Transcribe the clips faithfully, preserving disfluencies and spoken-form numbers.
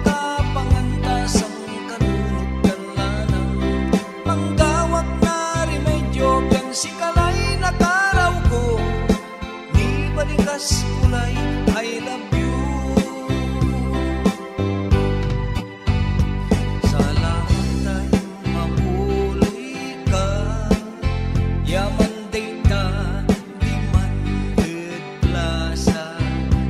Tapanganta sangkanunot kan lanang, manggawak na remedio ken sika lay nakarawko, ni balikas ko lay I love you. Salamat ay mapuloy ka, yaman dayta, di man ket lasa,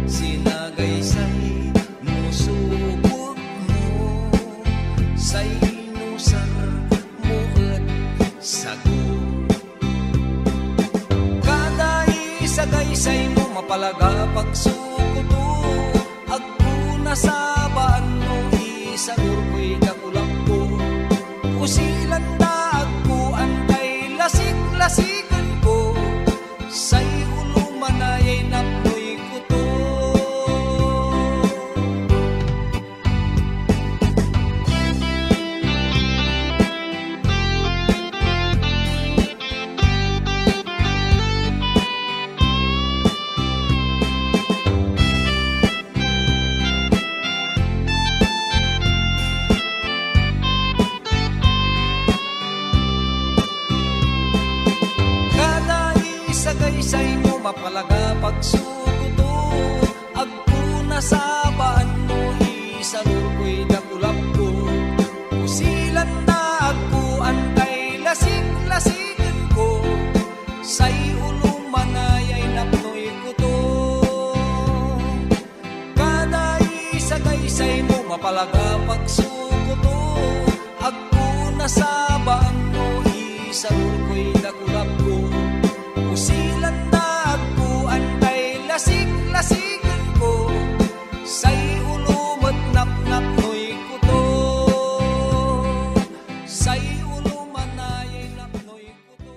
sinagaysay mo subok mo, say inusar mo et sago. Kada isagaysay mo mapalaga pagsukoto, agko nasabaan no isalurkoy dakulapko. Usilan da agko antay lasik-lasiken ko, say ulo manayay napnoy kuto. Kada isagaysay mo mapalaga pagsukoto, agko nasabaan no isalurkoy dakulapko. Usilan da agko antay lasik-lasiken ko, say ulo manayay napnoy kuto. Kada isagaysay mo mapalaga pagsukoto, agko nasabaan no isalurkoy dakulapko. Usilan da agko antay lasik-lasiken ko, say ulo met napnapnoy kuto, say ulo manayay napnoy kuto.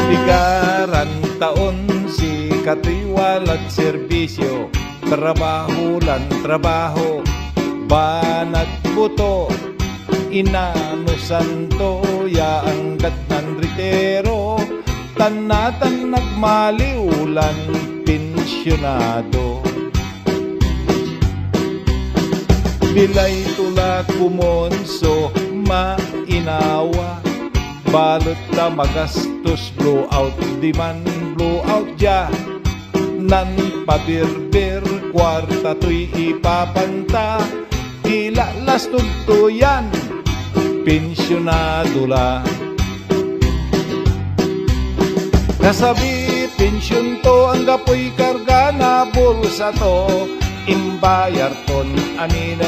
Pigaran taon sikatoy walad serbisio, trabaho lan trabaho, banag buto, inanusanto ya anggad nan ritiro, tan natan nagmaliw lan pensionado. Bilayto la kumonso mainawa, balet ta magastos blowout diman blowout dia. Nan pabirbir kuarta toy ipapanta, ti lalastugto yan, pensionado la. Kasabi pensionto, anggapoy kargana bulsato, imbayarton amin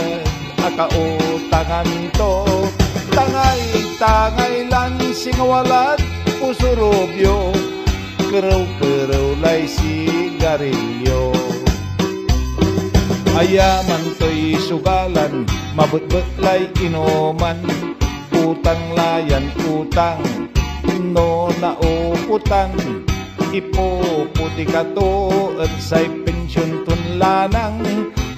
a kautanganto. Tangay-tangay lan singawalad pusurubyo, kerew-kerew lay sigarilyo. Ayaman toy sugalan, mabetbet lay inuman, utang la yan utang, no nauputan, ipuputikato et say pensionton lanang,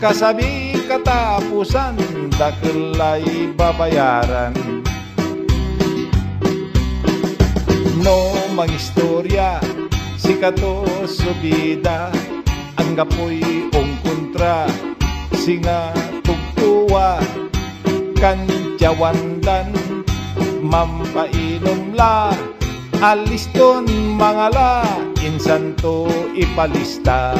kasabi katapusan, dakel lay babayaran. No mangistoria sikato subida, anggapoy ungkontra, singa tugtuwa, kantiawandan, mampainum la, aliston mangala, insanto ipalista.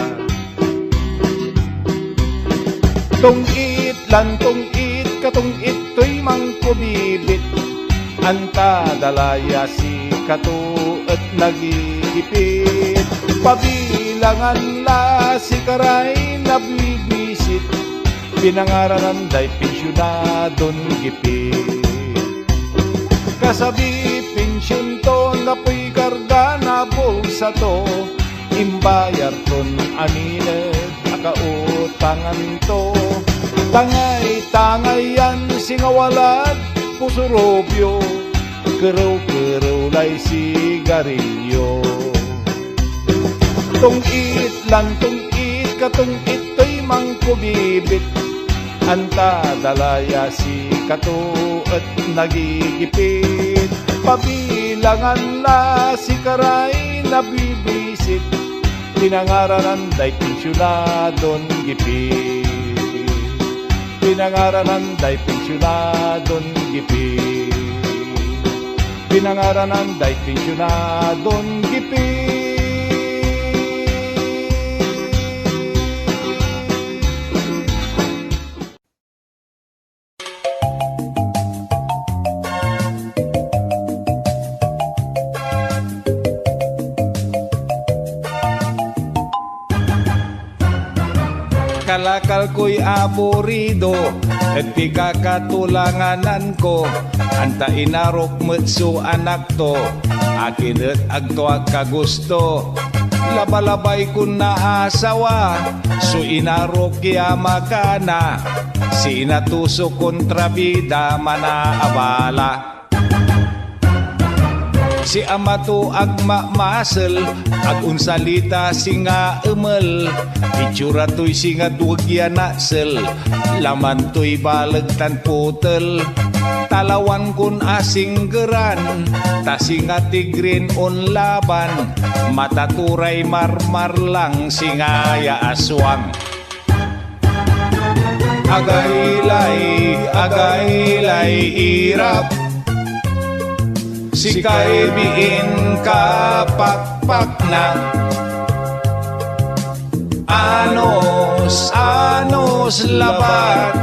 Tungit lan tungit, katungit toy mangkubibit. Anta dalaya sikato et nagigipit. Pabilangan la sikaray nabibisit. Pinangaranan day pensionadon gipit. Kasabi pensionto, anggapoy kargana bulsato, imbayarton amin a kautanganto. Tangay-tangay yan singawalad pusurubyo, kerew-kerew lay sigarilyo. Tungit lan tungit, katungit toy mangkubibit. Anta dalaya sika Kato et nagigipit, pabilanganna sikaray nabibisit. Pinangaranan day pensionadon gipit. Pinangaranan day pensionadon gipit. Pinangaranan day pensionadon gipit. Kalakalkoy aburido, et pikakatulangananko, anta inarok met su anakto, akin et agtoak kagusto. Labalabaykon naasawa, su inarok ya makana, si inatuso kontrabida manaabala. Si amato agmamasel, agunsalita singa emel, itsuratoy singa dueg ya nasel, lamantoy baleg tan putel. Talawankon a singgeran, ta singa tigrin onlaban, mataturay marmarlang singa ya aswang. Agaylay, agaylay irap, sikay biin kapakpaknak. Anus, anus labat,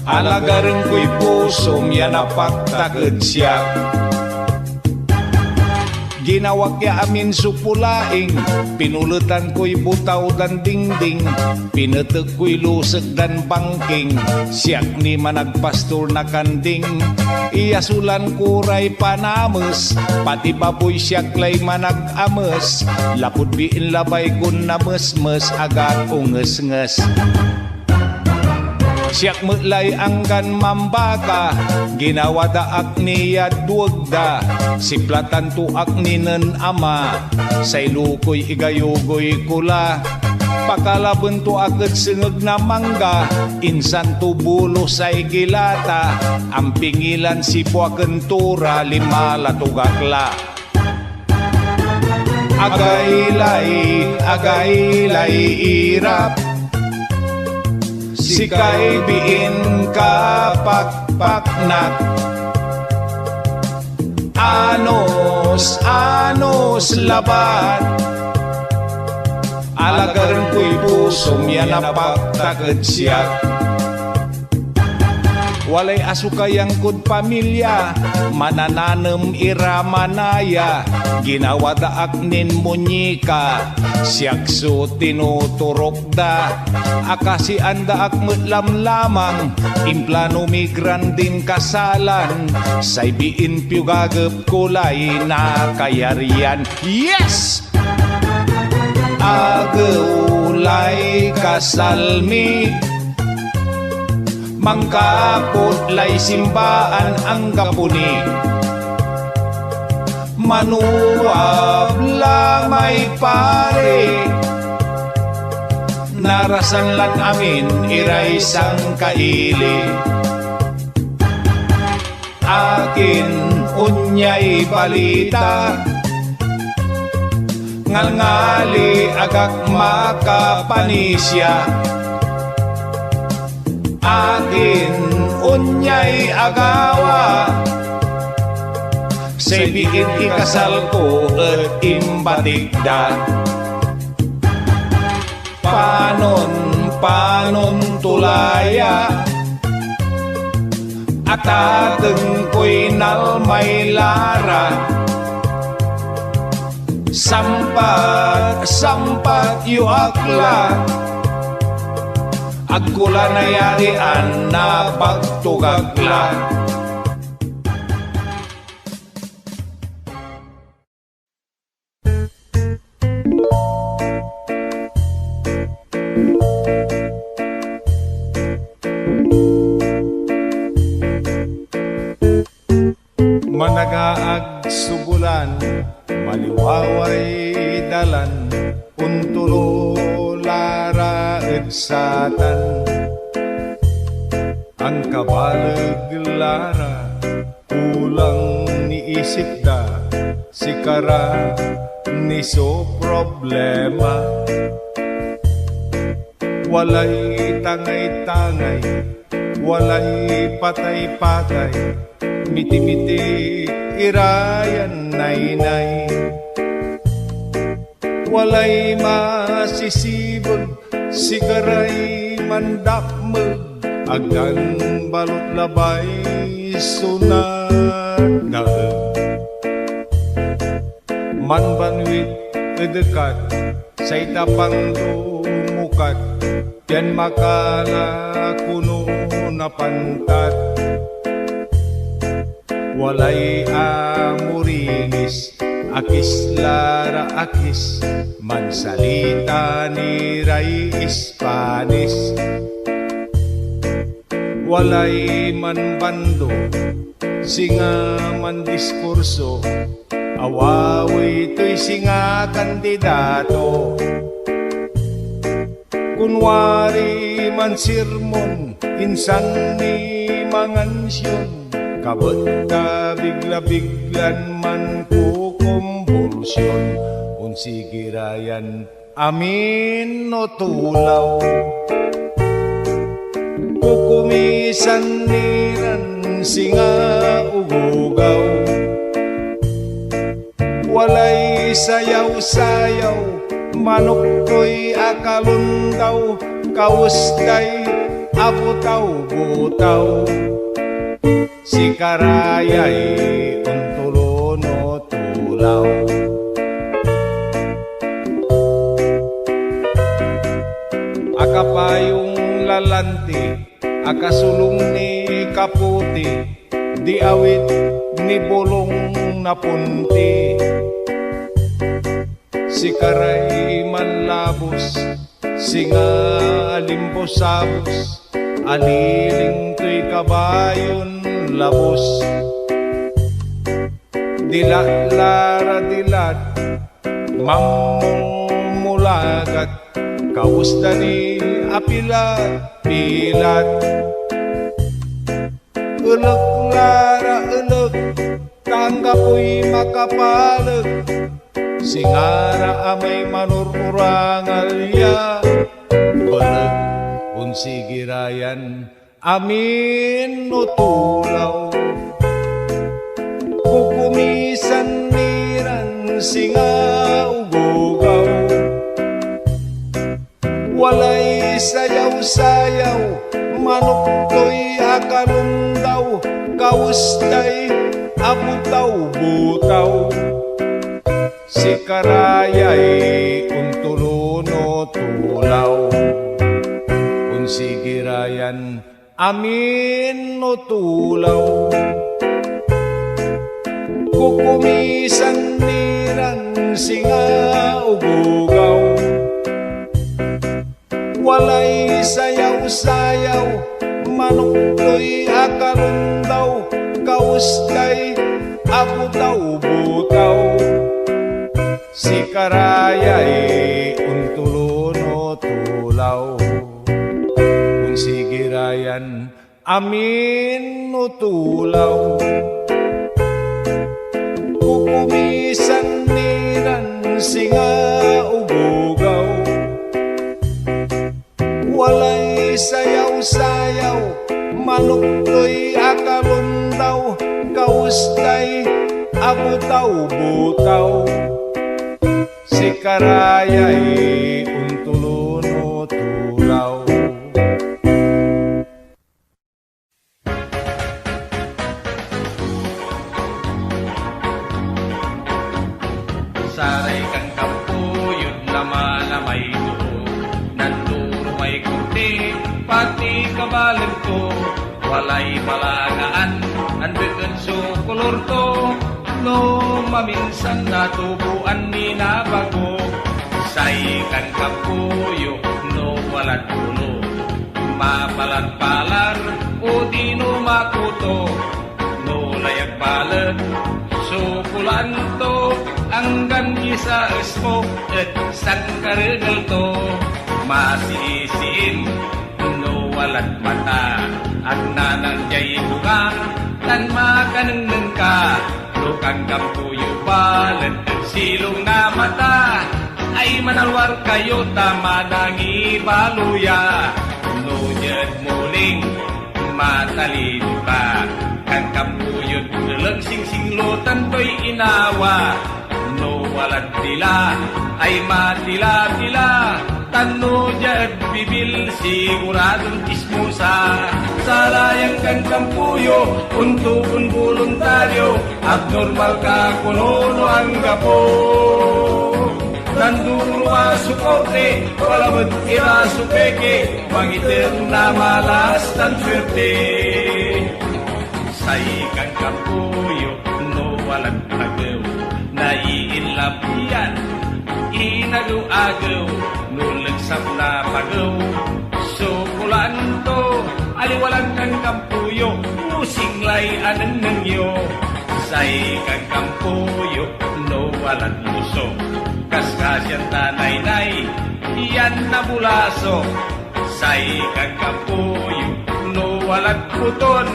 alagarengkoy pusom ya napaktak ed siak. Ginawak ya amin su pulaing, pinuletankoy butaw dan dingding, pinetekkoy lusek dan bangking, siak ni managpastor nakanding. Iyasulanko ray panames, pati baboy siak lay manag-ames, lapud biin labaykon namesmes, agak ungesnges. Siak met lay anggan mambaka, ginawadaak ni ya duegda. Siplatantoak ni nen ama, say lukoy igayugoyko la. Pakalabentoak ket sengeg na mangga, insanto bulo say gilata, ampingilan sibuaken tura lima la tugak la. Agaylay, agaylay irap, sikay biin kapakpaknak. Anus, anus labat, alagarengkoy pusom ya napaktak ed siak. Walay asukayangkod pamilia, manananem ira manaya, ginawadaak nin muñeka, siak su tinuturokda. Akasiandaak met lamlamang, implano mi grandin kasalan, say biin piugagepko lay nakayarian. Yes! Agew lay kasalmi, mangkaput lay simbaan anggapuni. Manuab la may pari, narasan lan amin iray sangkaili. Akin unyay balita, ngalngali agak makapanisia. Akin unyay agawa, say biit ikasalko et imbatikda. Panon, panon tulaya, atatengkoy nalmay lara. Sampat, sampat yo akla, agkula nayarian na pagtugakla. Managaag subulan, maliwaway dalan, unturo lara ed satan. Ang Kabaleg Lara, kulang ni isipda, sikara ni su problema. Walay tangay-tangay, walay patay-patay, miti-miti irayan naynay. Walay masisibeg, sikaray mandakmeg, aggan balut labay su nagnaeg. Manbanwit edekat, say tapang lumukat, pian makala kuno napantat. Walay amuringis, akis Lara akis, mansalita ni ray Spanish. Walay manbando, singa mandiskurso, awawi toy singa kandidato. Kunwari mansermon, insan ni mangansion, kabetta bigla-biglan mankukumbulsion. Unsigirayan amin no tulaw. Kukumisan niran singa ugugaw. Walay sayaw-sayaw, manok toy akalundaw, kausday a butaw-butaw. Sikarayay untulo no tulaw. Akapayong lalanti, akasulong ni kaputi, di awit ni bulong napunti. Sikaray manlabos, singa alimbosabos, aliling toy kabayon labos. Dilat Lara dilat, mammumulagat, kausda ni apilat-pilat. Elek Lara elek, ta anggapoy makapaleg, singara a may manur-urangal ya beleg. Unsigirayan amin no tulaw. Kukumisan niran singa ugugaw. Walay sayaw-sayaw, manok toy akalundaw, kausday a butaw-butaw. Sikarayay untulo no tulaw. Unsigirayan amin no tulaw. Kukumisan niran singa ugugaw. Walay sayaw-sayaw, manok toy akalundaw, kausday a butaw-butaw. Sikarayay untulo no tulaw. Unsigirayan amin no tulaw. Kukumisan niran singa ugugaw. Walay sayaw-sayaw, manok toy akalundaw, kausday a butaw-butaw. Sikarayay untulo no tulaw. Saray kan kampuyod, namanamayto, nanduro may kurti, pati kabalegto. Walay palangaan, andeken su kolorto, no maminsan natuboan ni nabago. Say kan kapuyo, no walad ulo, mapalarpalar, o di no makuto. No layag balet, sukulanto, anggan kisa espo, et sangkaregelto. Masiisiin, no walad mata, Agnanaak diay buga, tan makanengnengka, no kankampoyo balet silong na mata, ay manalwarkayo ta manangibaloya. No diay muling matalinoka, kankampoyo tuleng singsinglotan toy inawa. No walad dila, ay matila-tila, tan no diay bibil, siguradon chismosa. Sarayan kankampoyo, unto kun boluntario, abnormal ka kuno no anggapo. Nanduro a suporte, wala met iraso peke, mangiter na malas tan suerte. Say kankampoyo, no walad agew, naiinlabian, inagew-agew, no legsap na pagew, sukolanto, aliwalan kankampoyo, no singlay a nengnengyo. Say kankampoyo, no walad muso, kaskasian ta naynay, yan nabulaso. Say kankampoyo, no walad puton,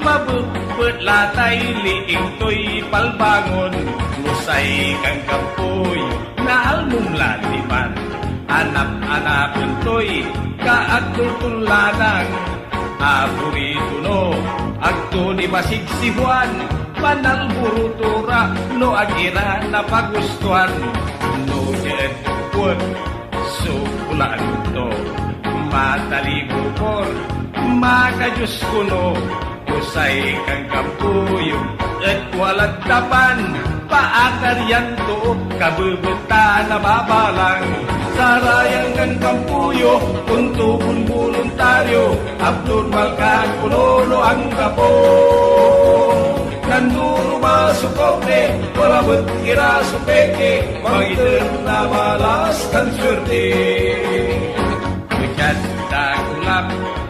mabebbet latay liing toy palbangon. No say kankampoyo, naalmom la ti man, anap-anapen toy kaagtultullanan. Aburito no agto ni Basig si Juan, panalburutora no agira na pagustuan. No diay puot, sukolanto, matalibukor, makadios kuno. No say kankampoyo, et walad dapan, paakarianto, kabebet ta nababalang. Sarayan kankampoyo, unto kun boluntario, abnormal ka kuno no anggapo. Nanduro a suporte, wala met iraso peke, mangiter na malas tan suerte. Diay dakulap,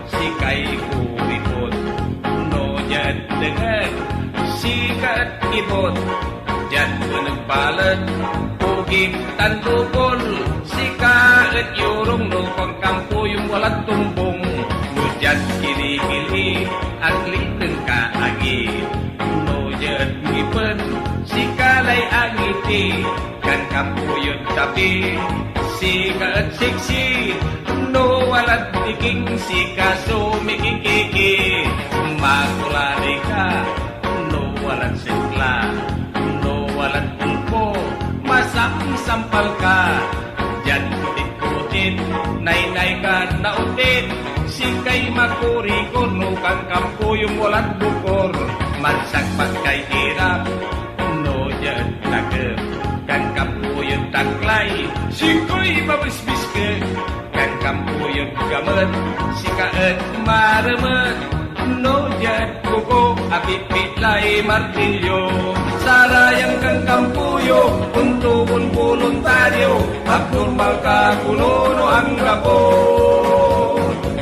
sikay kuripot, no diay dengeg, sika et ibot. Diay beneg balet, ugip tan dukol, sika et yurong, no kankampoyom walad tumbong. No diay kilikili, aglitengka agi. No diay ngipen, sika lay angiti. Kankampoyo tapi, sika et siksi. No walad diking, sika sumikikiki. Makulani ka, no walad sekla, no walad pulpo, masamsampal ka. Diay kutit-kutit, naynay ka nautit. Sikay makurikor, no kankampoyom walad bukor. Magsagbatkay irap, no diay takep, kankampoyo taklay, sikoy mabisbiskek. Kankampoyo gamet, sika et maremet, no diay kuko, apipitlay martilyo. Sarayan kankampoyo, unto kun boluntario, abnormal ka kuno no anggapo.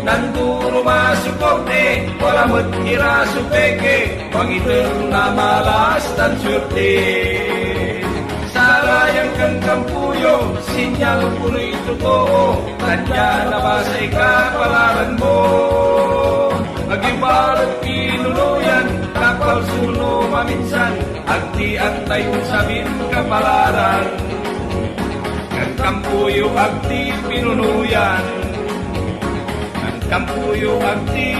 Nanduro a suporte, wala met iraso peke, mangiter na malas tan suerte. Sarayan kankampoyo, sinyal kuno ito too, ta diay nabasa ika palaranmo. Agimbalet pinunuyan, tapalsuno maminsan, agtiantay samin kapalaran. Kankampoyo agti pinunuyan. Kankampoyo agti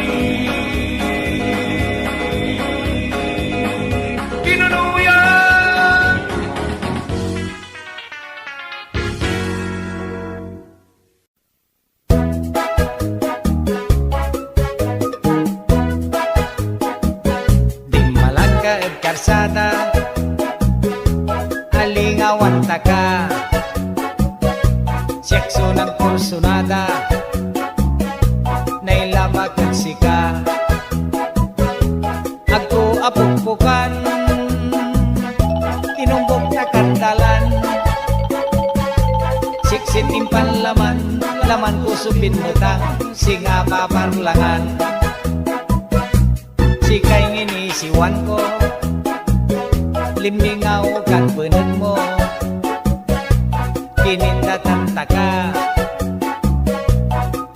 pinunuyan. Dimmalagka ed karsada, alingawantaka. Siak so nagkursunada, nailabak ed sika. Agko a pukpukan, tinumbok a kandalan. Siksit impan laman, laman ko so pinmetang, singa paparlangan. Sikay ngini si Juanko, limmingaw kan benegmo. Kinindatan taka,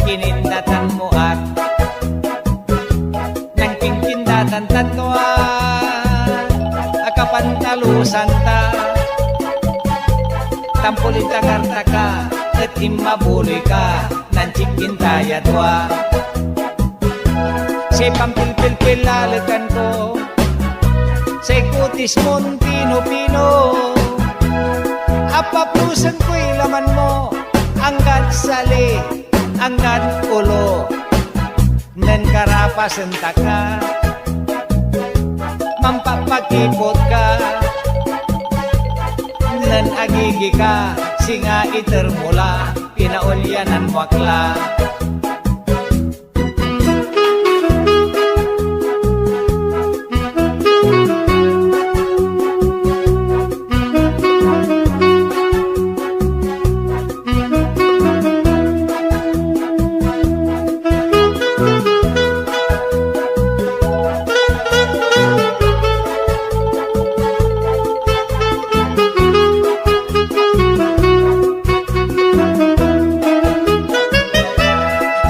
kinindatan mo ak. Tatlo a, a kapantalusanta. Tampol ita kartaka, ket immabuloyka, nanchikkinta ya dua. Say pampilpilpilalekanko, say kutismon pino-pino. Apaplusenko ilamanmo, anggad sali, anggad ulo. Nen karapasentaka, mampapagkipotka. Nen agigika, singa itermo la, pinaulyananmoak la.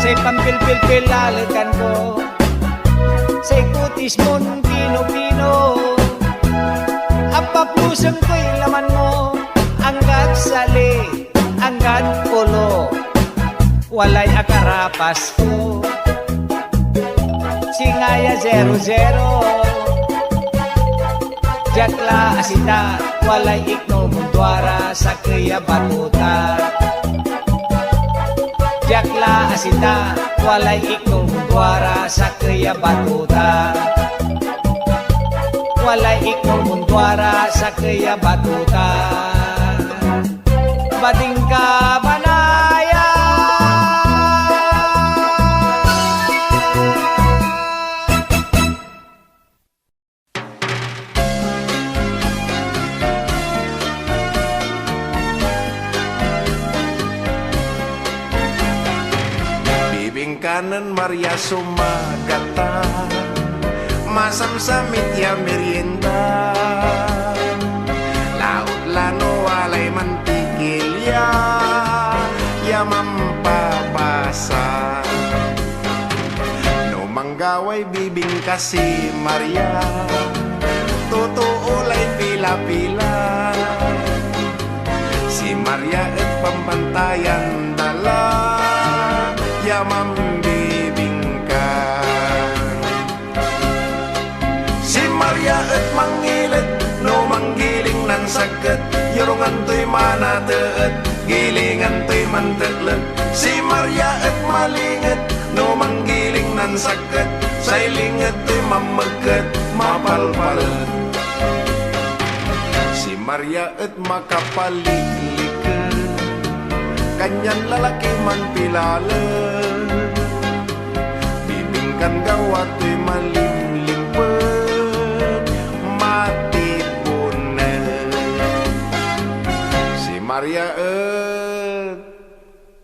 Say pampilpilpilalekanko, say kutismon pino-pino. Apaplusenko ilamanmo, anggad sali, anggad ulo. Walay a karapasko, singa ya zero zero. Diak la a sita, walay ikno munduara, sakey a batuta. Diak la a sita, walay ikno munduara, sakey a batuta. Walay ikno munduara, sakey a batuta. Badingka banaya. Bibingkanen Maria sumagatan, masamsamit ya merienda. Laot la no walay mantikilya ya mampapasa. No manggaway bibingka si Maria, totoo lay pila-pila. Si Maria et pampantayan dala ya mambibingka. Si Maria et mangilet no manggiling nansagket, yurungan toy manateet, gilingan toy manteklet. Si Maria et malinget no manggiling nansagket, say linget toy mammekket, mapalpalet. Si Maria et makapaligliket, kanian lalaki manpilalet. Bibingkan gawa toy malimlimpet, matipunen. Si Maria et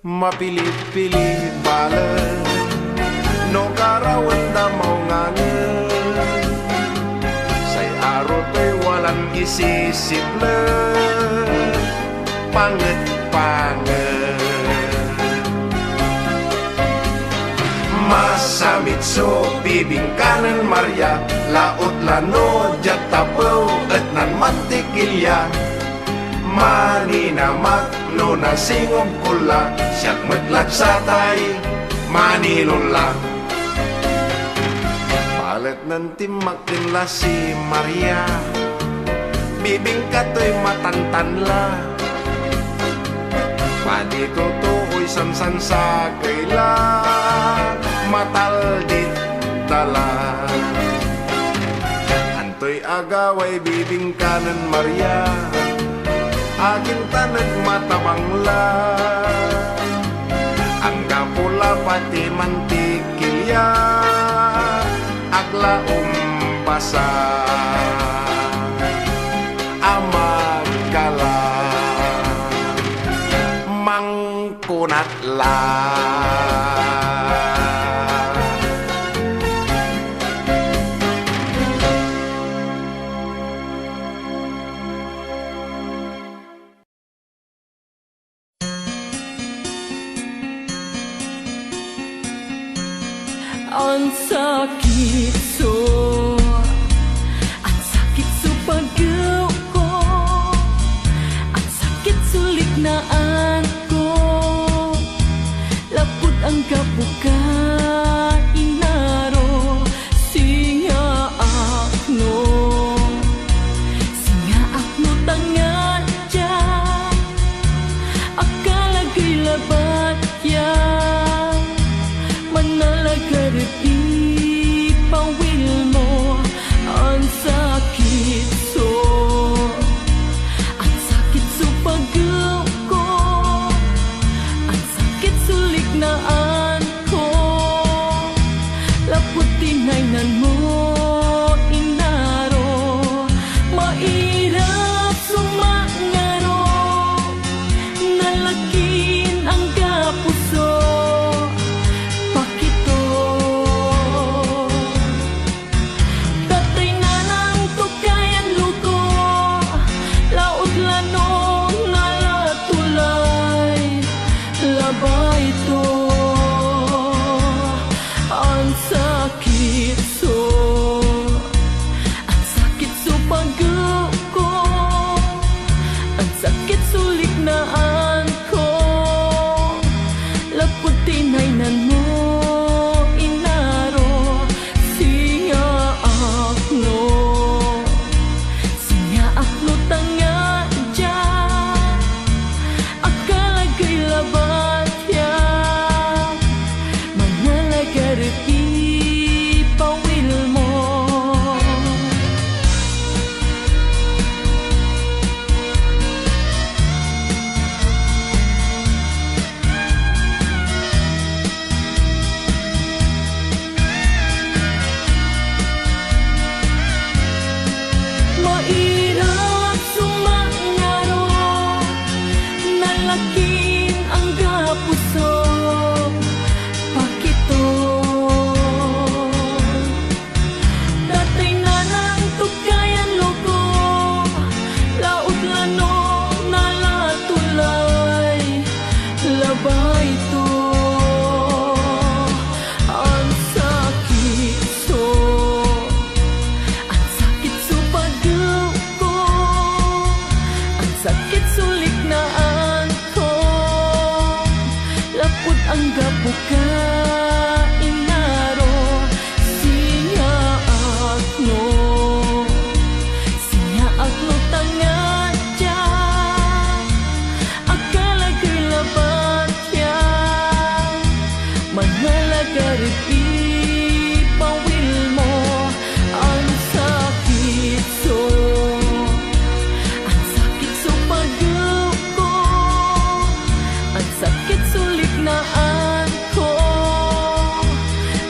mapili-pili balet, no karawen da maungangen. Say aro toy walan isisiplet, panget-panget. Masamitso bibingkanen Maria, laot la no diak tapew et nan mantikilya. Maninamak no nasingogko la, siak met lagsatay manilulla. Balet nen timmakden la si Maria, bibingka toy matantan la. Padi totooy sansansakey la, mataldit da la. Antoy agaway bibingkanen Maria, agintanek matabang la. Anggapo la pati mantikilya, agla umbasa a maggala. Mangkunat la. Ansakit so Irap sumangaro, nalakin angga puso, pakito. Tatay nanang tukayan loko, laut lano nalatulay, labay to. Ang sakit so, ang sakit so pagko, ang sakit so liknaan ko. Lapud anggapo ka inaro, siyaak no, siyaak no tangadia, agkalagay labat ya, mangalagad ipawil mo, ang sakit so, ang sakit so pagko, ang sakit so liknaan ko,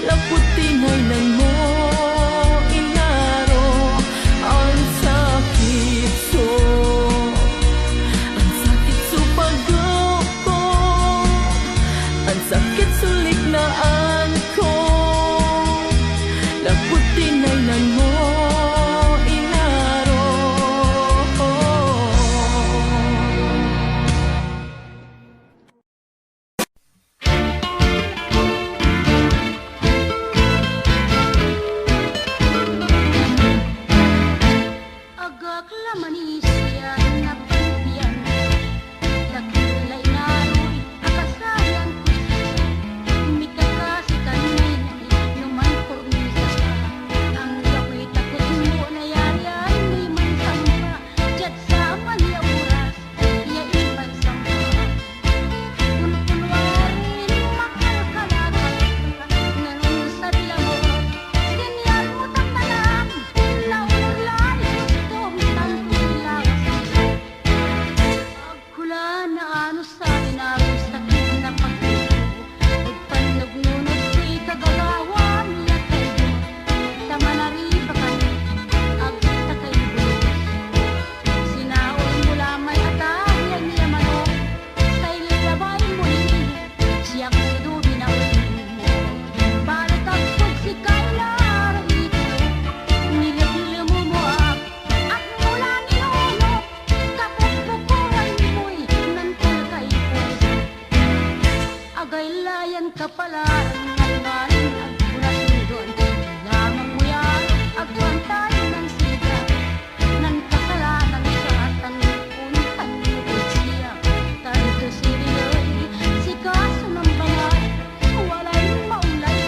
lapud tinaynan mo inaro, ang sakit so, ang sakit so pagko, ang sakit so liknaan ko, lapud tinaynan mo inaro. Agak la manisian, nagkupian. Dakkel la inaro, akasayan ko. Mikakasi kanmi, no mankornisa ka. Anggapoy takotmo, nayarian ni mansangka. Diat sa mani a oras, ya imansangka. Kunkunwarin makalkalakan, ngarud sa bilangot, sinyal mo tanggalam, naurlan, gustom, tanto ilawas. Agkulan a no saan a sakit na pagtubo, agpannugnunot ti kagagawam, ya kaydo, ta manaribakan, agtakay bulos. Sinaol mo la may atag yan ya manok, tay labay mo ni, siak sudo binaon mo. Balet agpag sikay la aro ito, nilagilmo mo ak, agmula ni uno, kapukpukuran mo'y nantalkay puso. Agaylayan ka pala, nalmalin agpurasundon, lamang mo yan, agpantay ng siga. Nan kasalanan sa tan untan mo siya. Tanto sirinoy, sikaso ng bangat, walay maulay,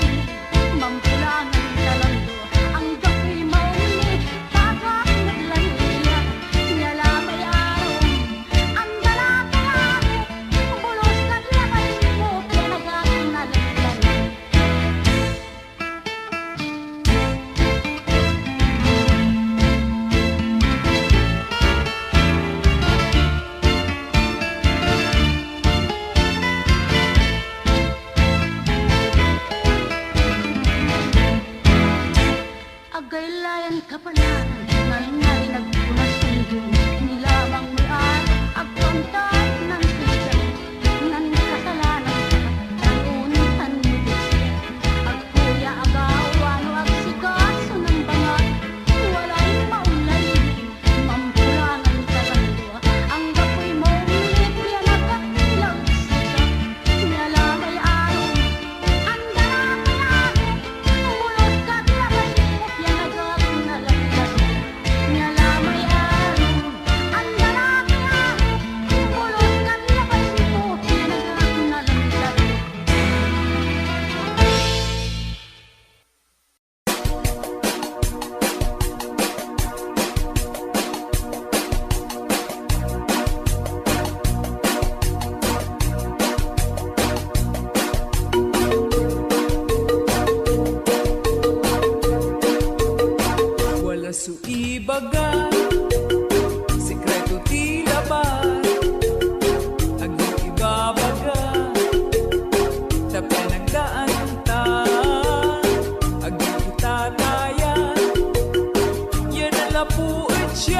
mampulangan talando, ang gapi mauli, pagak naglangiya, nialamay arom, ang dalakay arom, bulos kaglabay mo, pinagak na laglagan. Agaylayan ka pala, nalngalinag ko na sundo, nilamang mo ay agpantay ng sigaw, nan kasalanan ka, tan untan mo di siya. Agkuya agaw, ano agsikaso ng bangat, walay maulay, mampulangan ka lang do, ang gapoy mo, milip yan agak nilang sigaw, nialamay arom, ang dalakay arom, bulos kaglabay mo, yan agak nalaglag. Nialamay arom, ang dalakay arom, bulos kaglabay mo, yan agak nalaglag. Wala su ibaga, sekreto ti labat, agyo ibabaga, ta pinagdaanta, agyo itataya, yan a lapu iti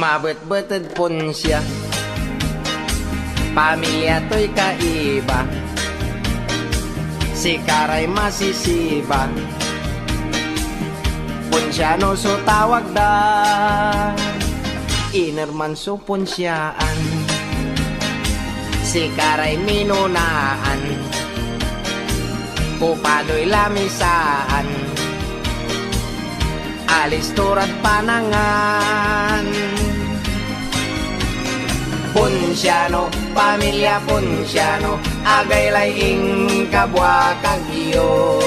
Mabetbeted Ponsia, pamilia toy kaiba. Sikaray masisiba, Ponsiano so tawagda. Inerman so Ponsiaan, sikaray minunaan. Kupadoy lamisaan, alisto rad panangan. Ponsiano, pamilia Ponsiano, agaylay inka buakagyo.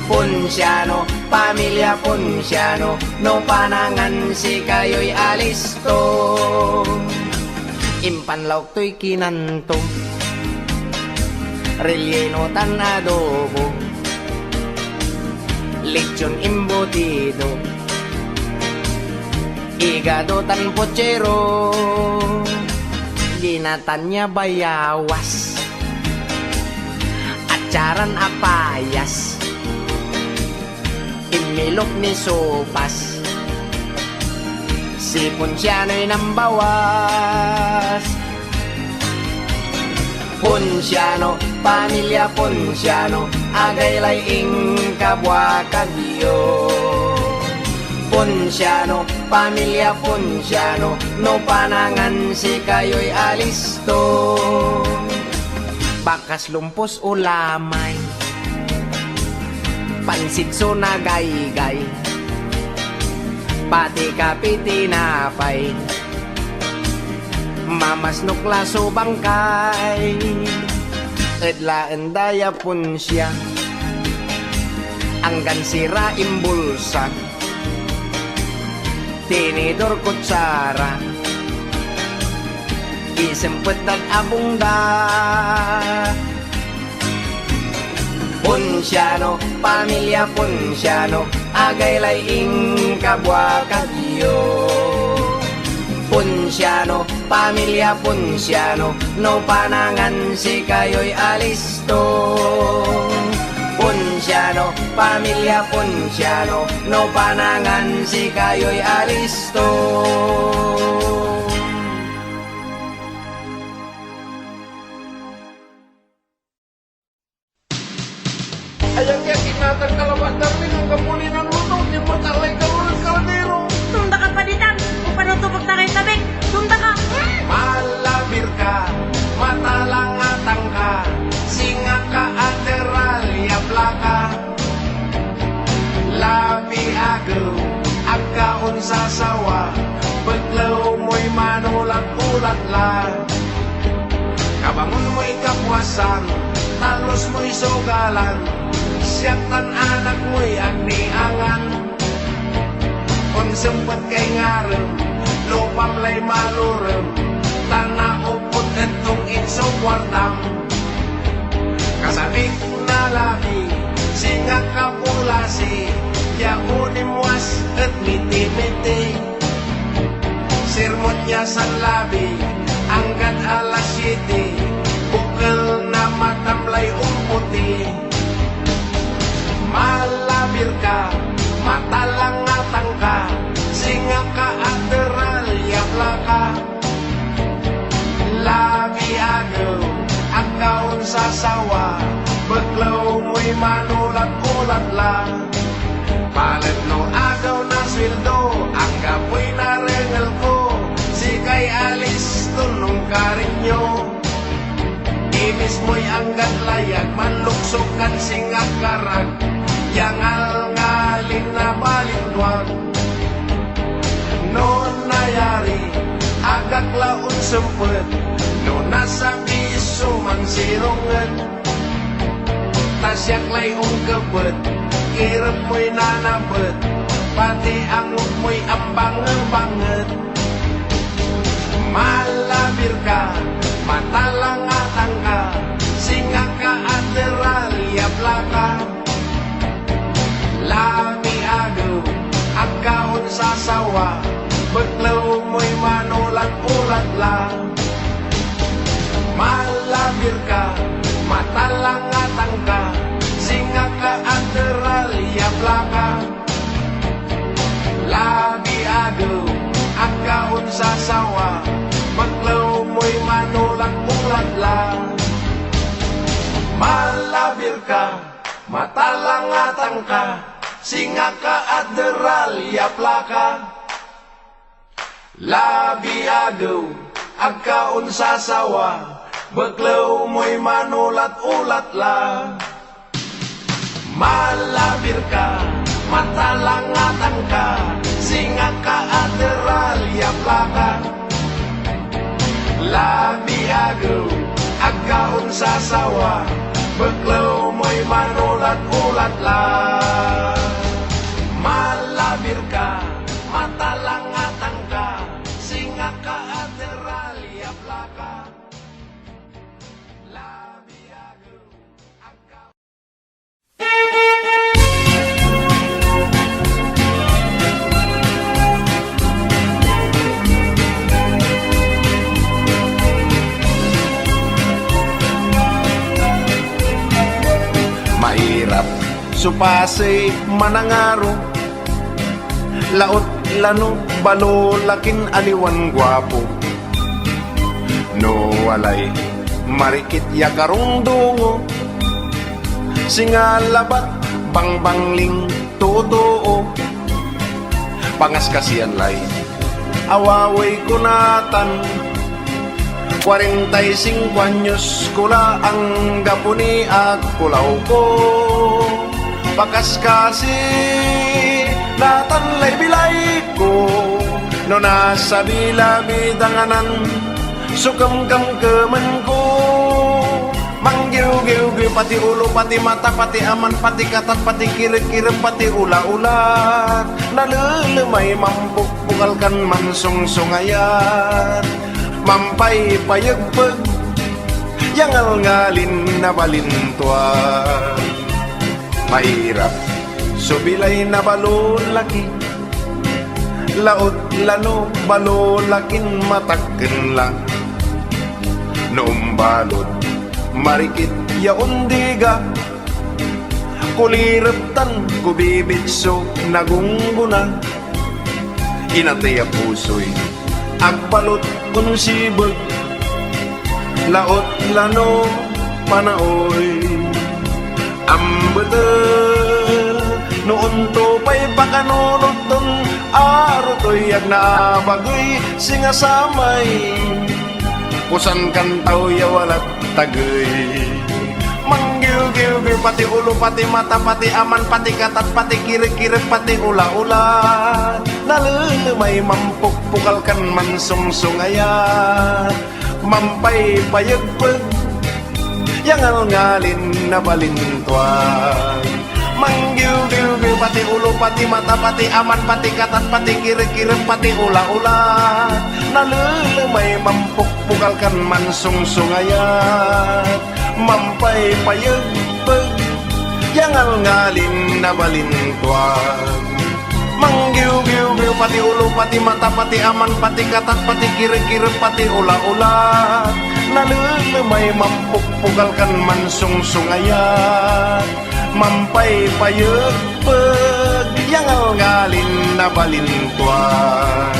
Ponsiano, pamilia Ponsiano, no panangan sikayoy alisto. Impanlaok toy kinanto, relleno tan adobo, lechon embutido, igado tan puchero, ginatan a bayawas, acharan a payas. Immilok ni sopas, si Ponsianoy nambawas. Ponsiano, pamilia Ponsiano, agaylay inka buakagyo. Ponsiano, pamilia Ponsiano, no panangan sikayoy alisto. Bakas lumpos ulamay, pansit so nagaygay, pati kape tinapay, mamasnok la so bangkay. Edlaenda ya Ponsia, anggan sira imbulsa, tinidor, kutsara, isempet dad abungda. Ponsiano, pamilia Ponsiano, agaylay inka buakagyo. Ponsiano, pamilia Ponsiano, no panangan sikayoy alisto. Ponsiano, pamilia Ponsiano, no panangan sikayoy alisto. Ayan kaya kinatang kalabasan, darling, ang kapulinan mo to, di mo talay ka ng kaldero. Sunda ka pa ditan, kung paano to pagtangay tabik, sunda ka. Malabir ka, matalangatang ka, singa ka ateral, yapla ka. Labi agew, agkaon sasawa, beklew moy manulat-ulat la. Kabangon moy kapuasan, talus moy sugalan, siak tan anak moy agniangan. Onsempet kay ngarem, lupam lay malurem, tan naupot ettong inso kuartam. Kasabik na labi, singa kapulasi, ya unim was et miti-miti. Sirmot ya sanlabi, anggad alas siete, bukel na matamlay umputi. Malabir ka, matalangatang ka, singa ka ateral, yapla ka. Labi agew, agkaon sasawa, beklew moy manulat-ulat la. Balet no agew na sueldo, anggapoy narengelko, sikay alisto nung karinyo. Imismoy anggad layag, manlukso kan singa karag, ya ngalngalin na balinduag. No nayari, agak la onsempet, no nasabiso mansirunget. Ta siak lay ungkepet, kirem moy nanapet, pati angot moy ambangebanget. Malabir ka, matalangatang ka, singa ka ateral, yapla ka. Labi agew, agkaon sasawa, beklew moy manulat-ulat la. Malabir ka, matalangatang ka, singa ka ateral, yapla ka. Labi agew, Malabirka, matalangatangka, singaka a deralyaplaka. Labiagew, agkaon sasawa, beklewmoy manulat-ulat la. Malabirka, matalangatangka, singaka a deralyaplaka. Labiagew, agkaon sasawa, beklewmoy manulat-ulat la. Malabirka, matalangatangka, singaka a deralyaplaka. Labiagew, agkaon Mairap, supasey, manangaro, laot, lano, balo, lakin, aliwan, guapo. No walay marikit ya karungdungo, singa labat, bangbangling, tutuo. Pangaskasian lay, awawey kunatan. Cuarenta y cinco anyos ko la anggapo ni agkulawko. Pakaskasi, natan lay bilayko. No nasabi-labi danganan, sukemkemkemenko. Manggiwgiwgiw pati ulo, pati mata, pati aman, pati katat, pati kirikirem, pati ula-ulat. Nalelemay, mampukpukal kan mansungsungayat. Mampaypayegpeg, ya ngalngalin nabalintuan. Mairap, subilay na balon laki. Laot lano, balo lakin matakkenla. No umbalod, marikit ya undiga. Kulireptan, kubibitso, nagungguna. Inatey a pusoy, agbalot, unsibeg. Laot lano, panaoy, ambetel. No unto pay pakanunotton, arutoy, agnabagey, singa samay. Pusan kantaw ya walat tagey. Manggiwgiwgiw pati ulo, pati mata, pati aman, pati katat, pati kirikirem, pati ula-ula. Nalelemay, mampukpukal kan mansungsungayat. Mampaypayegpeg, ya ngalngalin nabalintuan. Manggiwgiwgiw pati ulo, pati mata, pati aman, pati katat, pati kirikirem, pati ula-ula. Nalelemay, mampukpukal kan mansungsungayat. Mampaypayegpeg, ya ngalngalin nabalintuan. Manggiwgiwgiw pati ulo, pati mata, pati aman, pati katat, pati kirikirem, pati ula-ula. Nalelemay, mampukpukal kan mansungsungayat. Mampaypayegpeg, ya ngalngalin nabalintuan.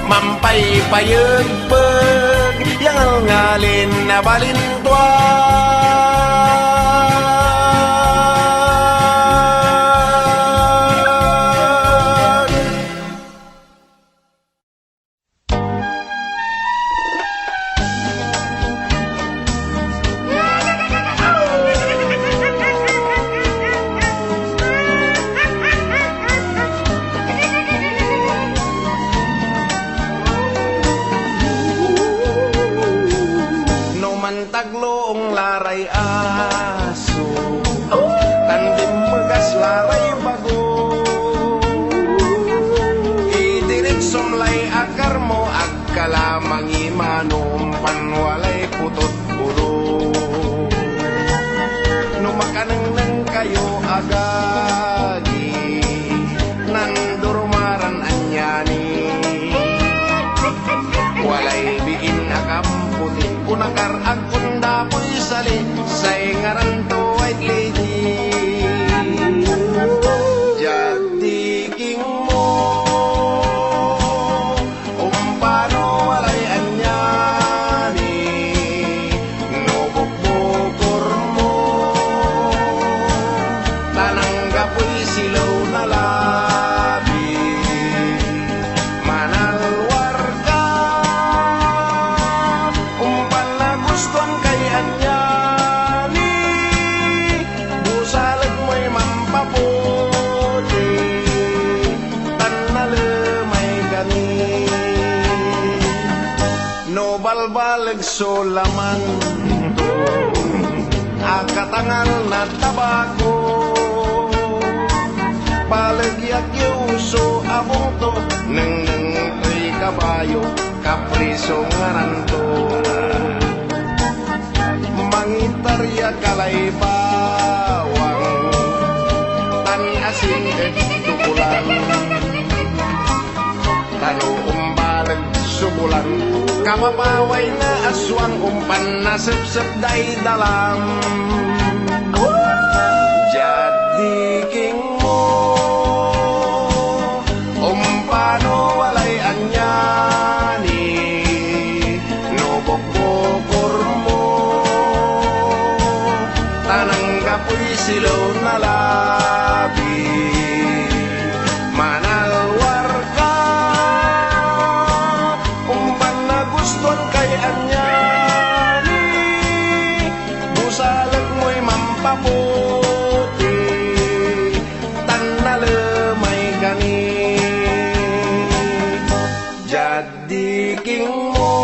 Mampaypayegpeg, ya ngalngalin nabalintuan. No mantagluong laray aso, tan dimmegas laray bago. Idiritsom lay akarmo, agkala mangimanum, pan walay putot ulo. No makanengneng kayo, agagi, nandurumaran aniani. Walay biin a kamputi, kunakar agunda poy sali, say ngaran to White Lady. Diak ti kingmo, umpano walay aniani, no bukbukor mo, Baleg so lamanto a katangal na tabako. Baleg yakyuso a bungto, nengneng ti kabayo, kapriso ngaranto. Mangitarya kalay bawang, tan asin et tukulan. Tano umbaleg subulan, kapapaway na aswang umpan nasepsep daydalam. Jaddi kingmo, umpano walay aniani, no bukbukormo, tan anggapoy silew na labi. Manalwarka, umpan nagustuan kay aniani, busaleg moy mampaputi, tan nalemay kani. Jaddi kingmo,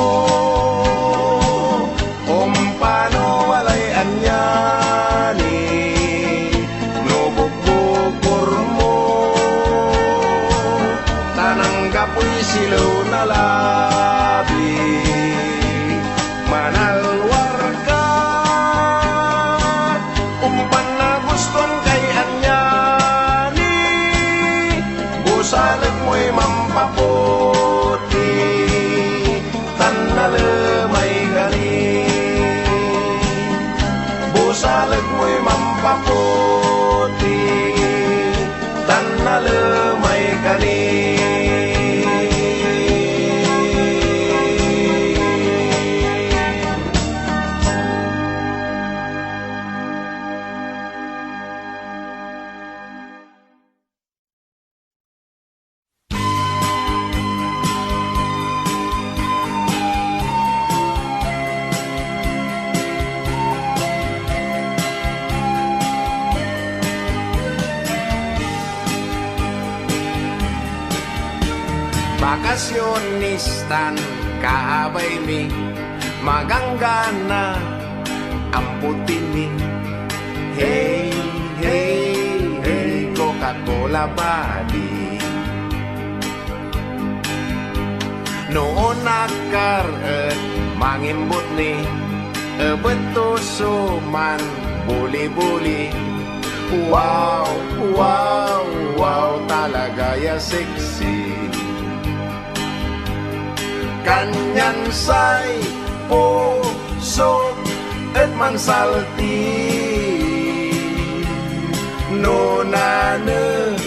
umpano walay aniani, no bukbukormo, tan anggapoy silew na labi. Manalwarka, umpan nagustuan kay aniani, busaleg moy mampaputi, tan nalemay kani. Busaleg moy mampaputi, tan nalemay kani. Bakasionistan kaabaymi, maganggana, ampotimi. Hey, hey, hey, Coca-Cola body. No nakar et mangimbutni, ebetto so man buli-buli. Wow, wow, wow, talaga ya sexy. Kanian say pusok et mansalti. No nanengneng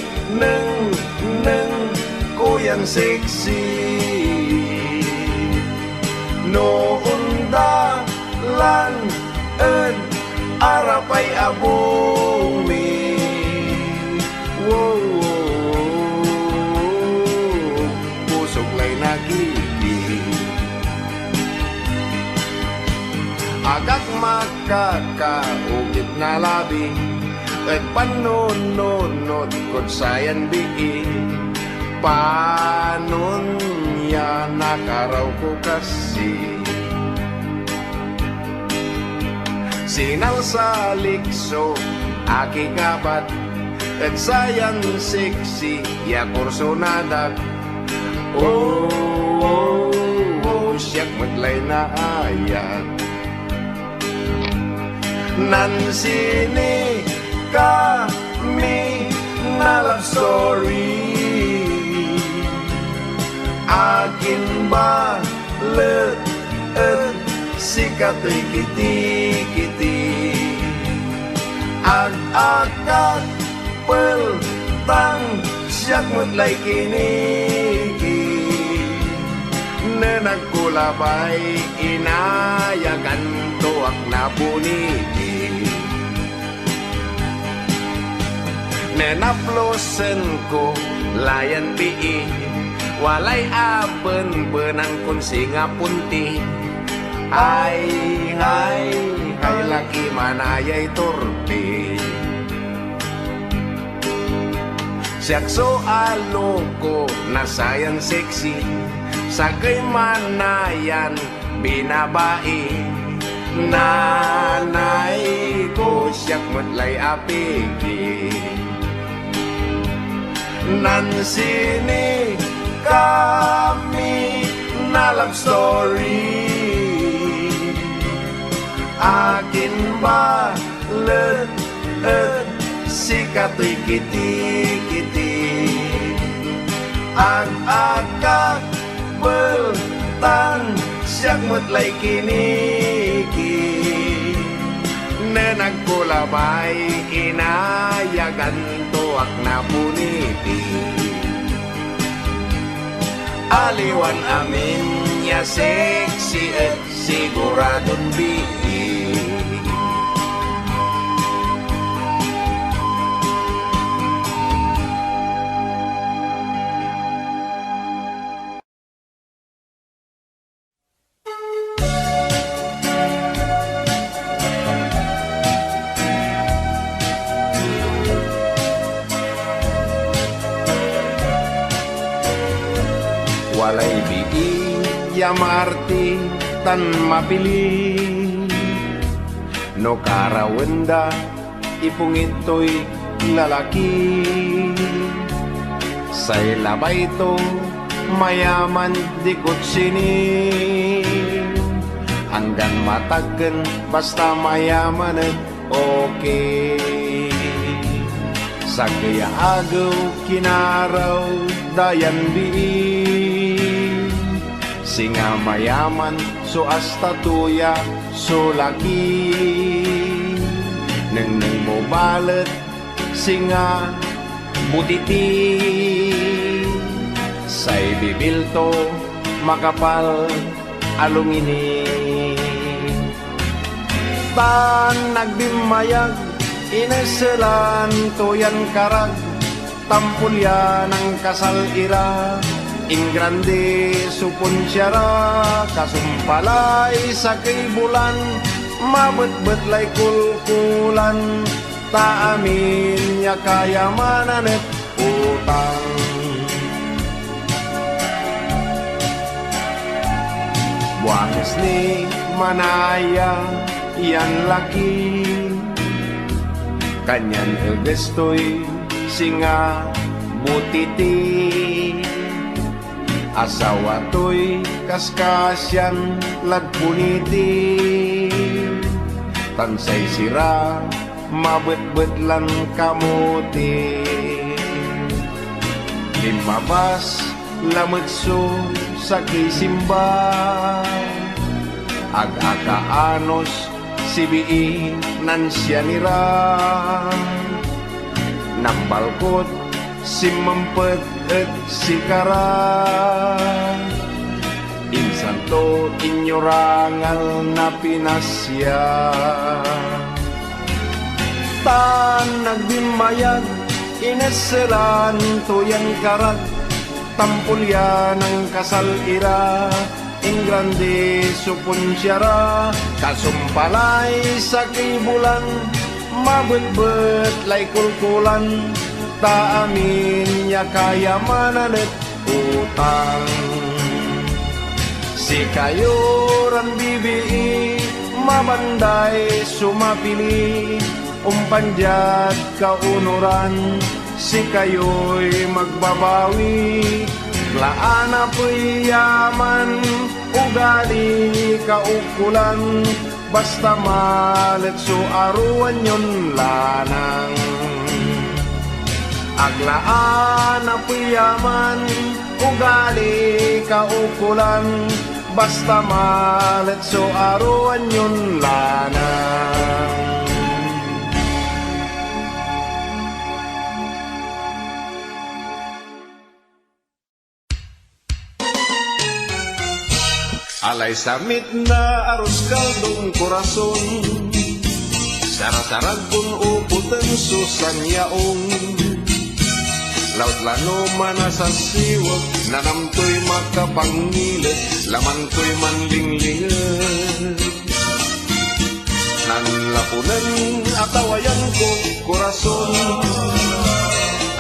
ko yan sexy. No undalan ed arapay a bumi. Wow, wow, wow, wow. Pusok lay nakiki. Agak makakaukit na labi, et panununot kod sayan bii. Panon ya nakaraw ko kasi. Sinalsalik so akikabat, et sayan sexy ya kursonadak. Oh, oh, oh, siak met lay naayat. Nansinikami na love story. Akin balet et sika toy kitikiti. Ag-agak peltang siak met lay kiniki. Nenagko labay inayaganto ak na bunigi. Nenaplosenko layan bii, walay a benbenan kun singa punti. Ay, ay, ay, laki manayay turpi. Siak so a loko na sayan sexy, sakey manayan Binabai, nanay ko, siak met lay a pigi. Nansini kami na love story. Akin balet et sikatoy kitikiti. Ag-agak beltan, siak met lay kiniki. Nenagko labay, inayaganto ak napuniti. Aliwan amin ya sexy et siguradon bii. Walay bii ya maarti tan mapili. No karawenda, ipungit toy lalaki. Say labayto, mayaman, di kutsini. Anggan matakken, basta mayaman et okay. Sakey a agew, kinaraw, dayan bii. Singa mayaman, so asta tuya, so laki. Nengneng mo balet, singa butiti. Say bibilto, makapal a lungini. Tan nagdimmayag, ineselanto yan karag. Tampol ya nangkasal ira, ingrande so ponsiara, kasumpalay sakey bulan, mabetbet lay kulkulan, ta amin ya kayamanan et utang. Buanges ni manaya yan laki, kanian eges toy singa butiti. Asawa toy kaskasian lagpuniti, tan say sira mabetbet lan kamuti. Limmabas lamet so sakey simba, ag-akaanos sibiinan sianira. Nambalkot, simmempet et sikara. Insanto inyurangal na pinasia. Tan nagdimmayag, ineselanto yan karag. Tampol ya nangkasal ira, ingrande so ponsiara, kasumpalay sakey bulan, mabetbet lay kulkulan, ta amin ya kayamanan et utang. Sikayo ran bibii, mabanday so mapili, umpan diad kaunoran, sikayoy magbabawi. Aglaana pay yaman, ugali kaukulan, basta malet so aruanyon lanang. Aglaana pay yaman, ugali kaukulan, basta malet so aruanyon lanang. Alay samitna a ruskaldong korason, sarasaragkon upoten so saniaong. Laut la no manasasiwek, nanamtoy makapangilet, lamantoy manlinglingek. Nanlapunen a tawayanko, korason,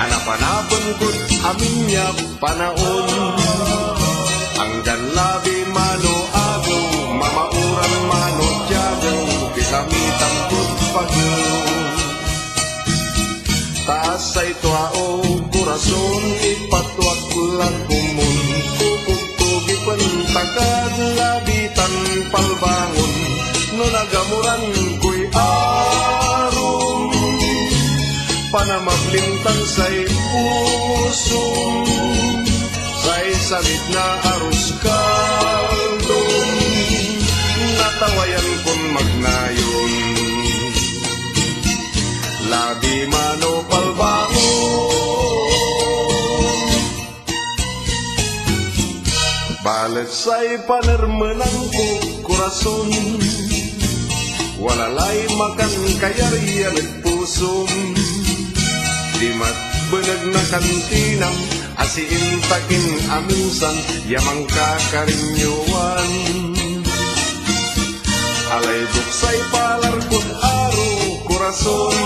a napanapenkod amin ya panaon. Anggan labi mano a Mamauran mano diagew, pitamitan pud pagew. Ta say tua, o korason, ipatuak la komon. Kukugkugi pen takad, labitan palbangon. No nagamuran koy arom, panamablimtan say pusom. Say samit na arus kaldom, natawayan kon magnayon. Labi mano palbangon. Balet say panermenanko, korason, wala lay makan kayarian ed pusom. Di met beneg na kantinam, asiinta ken aminsan ya mangkakarinyoan. Alaydok say palarkod aro, korason.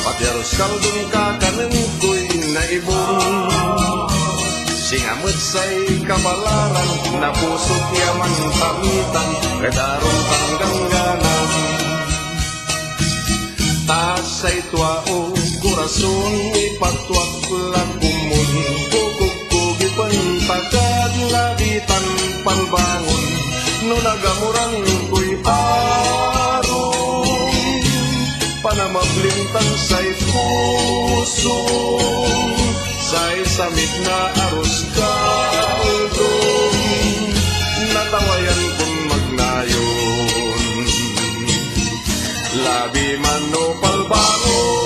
Pati arus kaldom kakanenkoy naibon. Singa met say kabalaran, napusot ya mangtamitan, ket arom tangganganam. Ta say tua, o korason, ipatuak la komon. Kukugkugi pen takad, labitan palbangon. No nagamuran koy arom, panamablimtan say pusom. Say samit na arus kaldom, natawayan kon magnayon. Labi mano palbangon.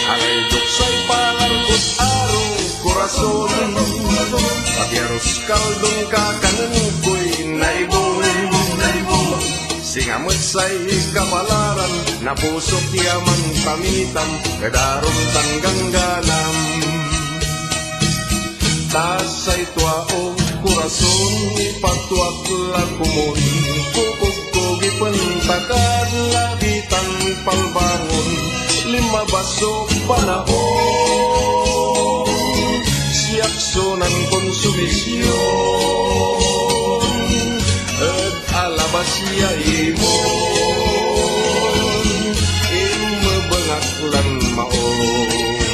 Alaydok say palarkod aro, korason. Pati arus kaldom kakanenkoy naibon. Singa met say kabalaran, napusot ya mangtamitam, ket arom tangganganam. Ta say tua, o korason, ipatuak la komon. Kukugkugi pen takad, labitan palbangon. Lima baso panaon, siak sunan konsumision. Et alabas ya imon, immebengak lan maong.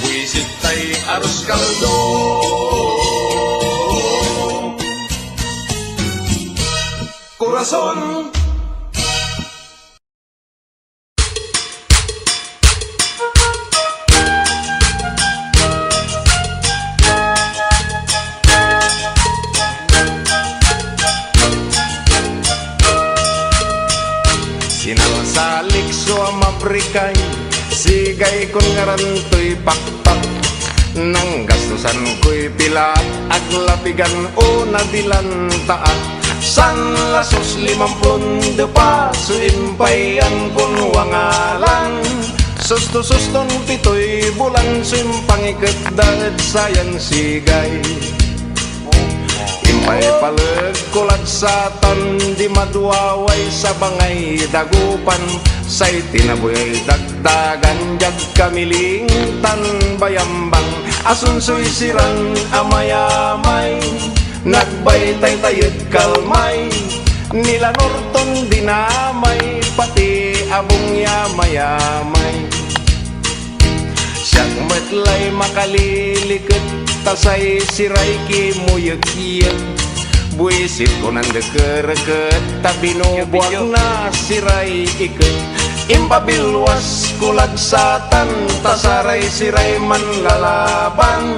Buisit tay arus kaldom. Korason. Sinalsalik so a mabrikay, sigay kon ngaran toy pakpak. Nanggastusan koy pilaat, aglapigan o nadilantaat. San lasos limamplon de paso, impayan kon wangalan. Susto-suston pitoy bulan, so impangiketda et sayan sigay. Impay paleg ko lagsatan, di maduaway sabangay dagupan, say tinabuay dagdagan, diag kamiling tan bayambang, asunsoy siran a mayamay, nagbaytaytayed kalmay, ni Lanorton dinamay, pati abong ya mayamay. Siak met lay makaliliked, ta say siray kimuyekyek. Buisit ko nan dekereket, ta binubuak na siray iket. Impabilwas ko lagsatan, ta saray siray manlalaban.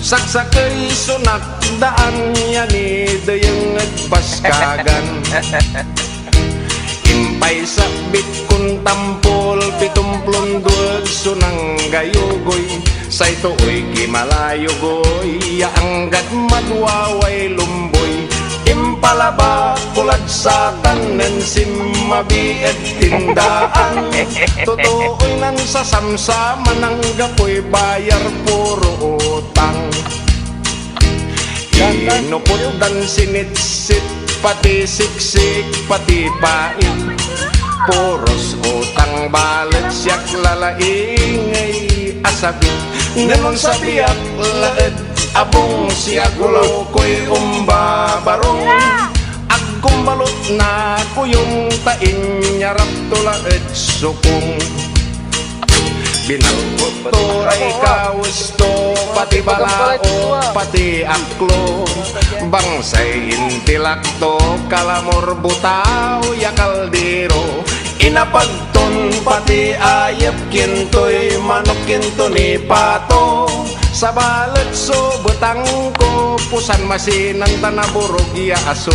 Saksakey so nakdaan, ya ni Deyeng et Paskagan. Impay sakbit kon tampol, pitumplon dueg so nanggayugoy, say tuoy kimalayugoy, ya anggad maduaway lumboy. Impalaba ko Lagsatan nen simmabi ed tindaan. Totooy nan sasamsaman, anggapoy bayar, puro utang. Inupotdan sinitsit, pati siksik, pati pait. Puros utang balet siak lalaingay a sabit. Ngem sabiak laeng abong, siak ulawkoy umbabarong. Agkumbalot nakuyong ta inyarapto la ed sukong. Binalkotto ray kawes to, pati balao, pati aklo. Bangsay intilakto, kalamor butao ya kaldero. Inapagton pati ayep, kintoy manok, kinto ni pato. Sabalet so betangko, pusan masinan ta naburog ya aso.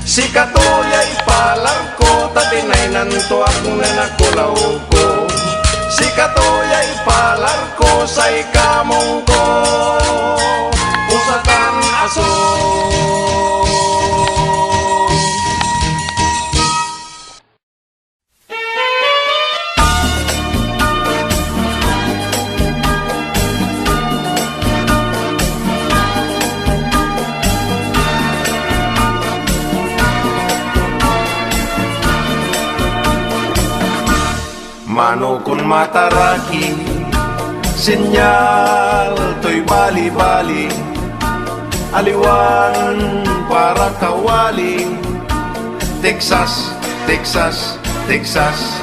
Sikato ya ipalarko, ta tinaynanto ak nen nakulawko. Sikato ya ipalarko, say kamongko, pusatan aso. Manokon mataraki, senyal toy balibali, aliwan para kawali. Texas, Texas, Texas.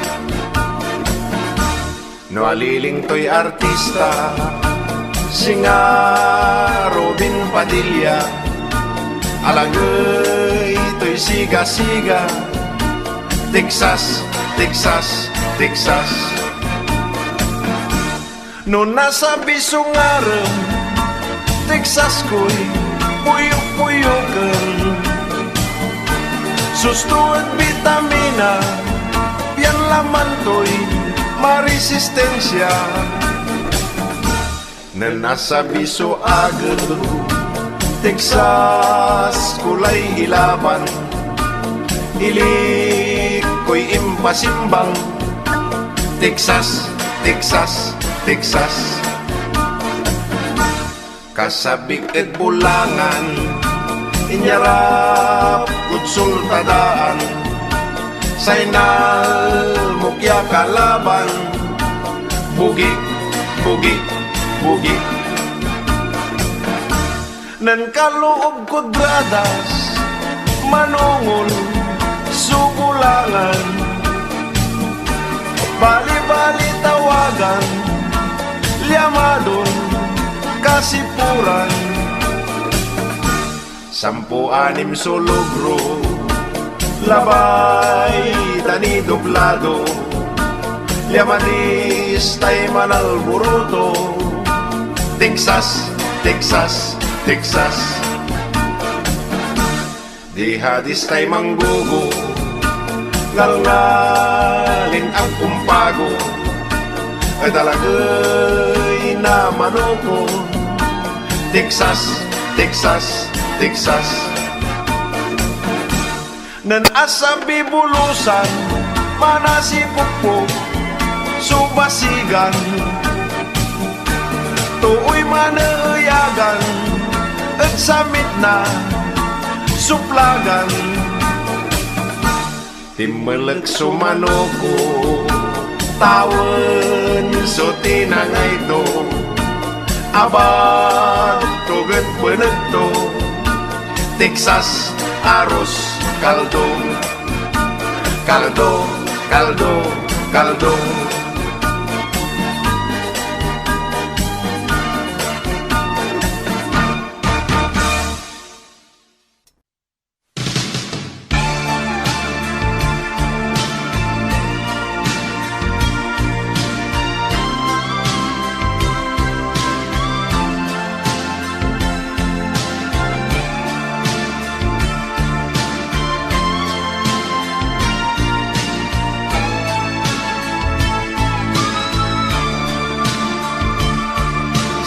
No aliling toy artista, singa Robin Padilla, alagey toy siga-siga. Texas, Texas, Texas. No nasabiso ngarem, Texaskoy puyok-puyoken. Susto et bitamina, pian lamantoy maresistensia. Nen nasabiso agew, Texasko lay ilaban. Ilikkoy impasimbang, Texas, Texas, Texas. Kasabik ed bulangan, inyarapkod sultadaan. Say nalmok ya kalaban, bugik, bugik, bugik. Nen kaluobkod gradas, manongol so bulangan. Balibali tawagan, liamadon, kasipuran. Sampo anim so logro, labay ta ni doblado. Liamadis tay manalboroto. Texas, Texas, Texas. Di hadis tay manggugo, ngalngalin agkumpago, ay talagay na manoko. Texas, Texas, Texas. Nen asabi bulusan, manasipukpok, subasigan. Tuoy maneeyagan, et samitna, suplagan. Timmelek so manoko, tawen so tinangayto. Abat to ket benekto, Texas, arroz, caldo. Caldo, caldo, caldo.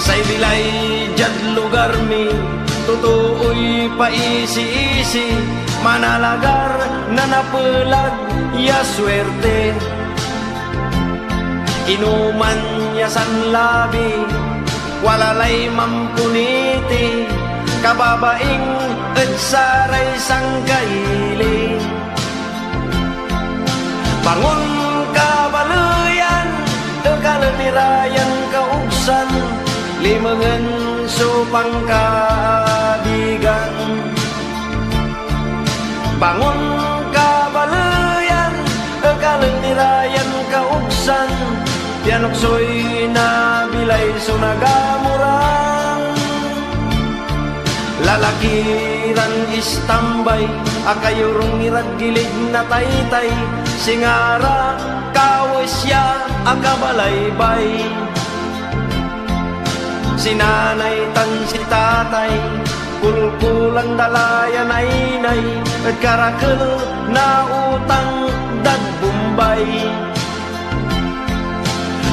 Say bilay diad lugarmi, tutuoy paisi-isi. Manalagar na napelag ya suerte. Inuman ya sanlabi, walalay mampuniti, kababaing ed saray sangkaili. Bangon kabaleyan, ekalen irayan kaugsan, limengen so pangkaabigan. Bangon kabaleyan, ekalen irayan kaugsan, pianuksoy nabilay so nagamuran. Lalakiran istambay, akayurong irad gilig na taytay, singara kawes ya akabalaybay. Si nanay tan si tatay, kulkulang dalayan aynay, et karakel na utang dad Bombay.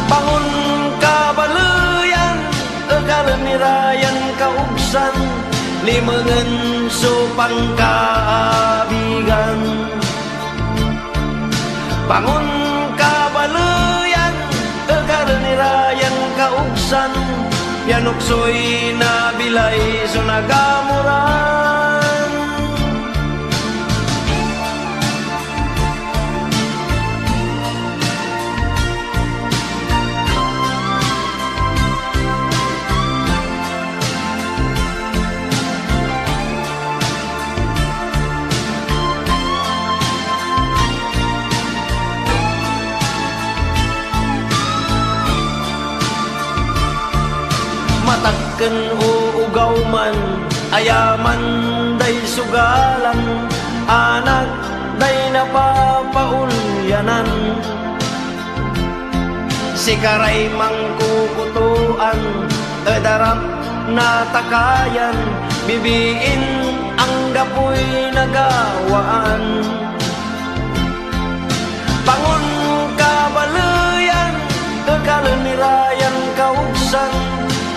Bangon kabaleyan, ekalen irayan kaugsan, limengen so pangkaabigan. Bangon kabaleyan, ekalen irayan kaugsan, pianuksoy nabilay so nagamuran. Matakken o ugaw man, ayaman day sugalan, anak day napapaulyanan. Sikaray mangkukutoan, ed arap natakayan, bibiin anggapoy nagawaan. Bangon kabaleyan, ekalen irayan kaugsan,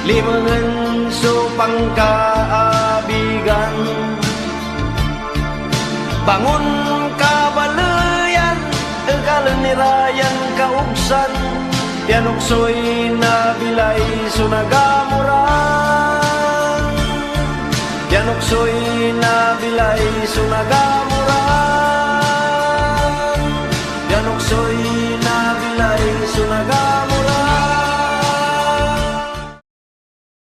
limengen so pangkaabigan. Bangon kabaleyan, ekalen irayan kaugsan, pianuksoy nabilay so nagamuran. Pianuksoy nabilay so nagamuran.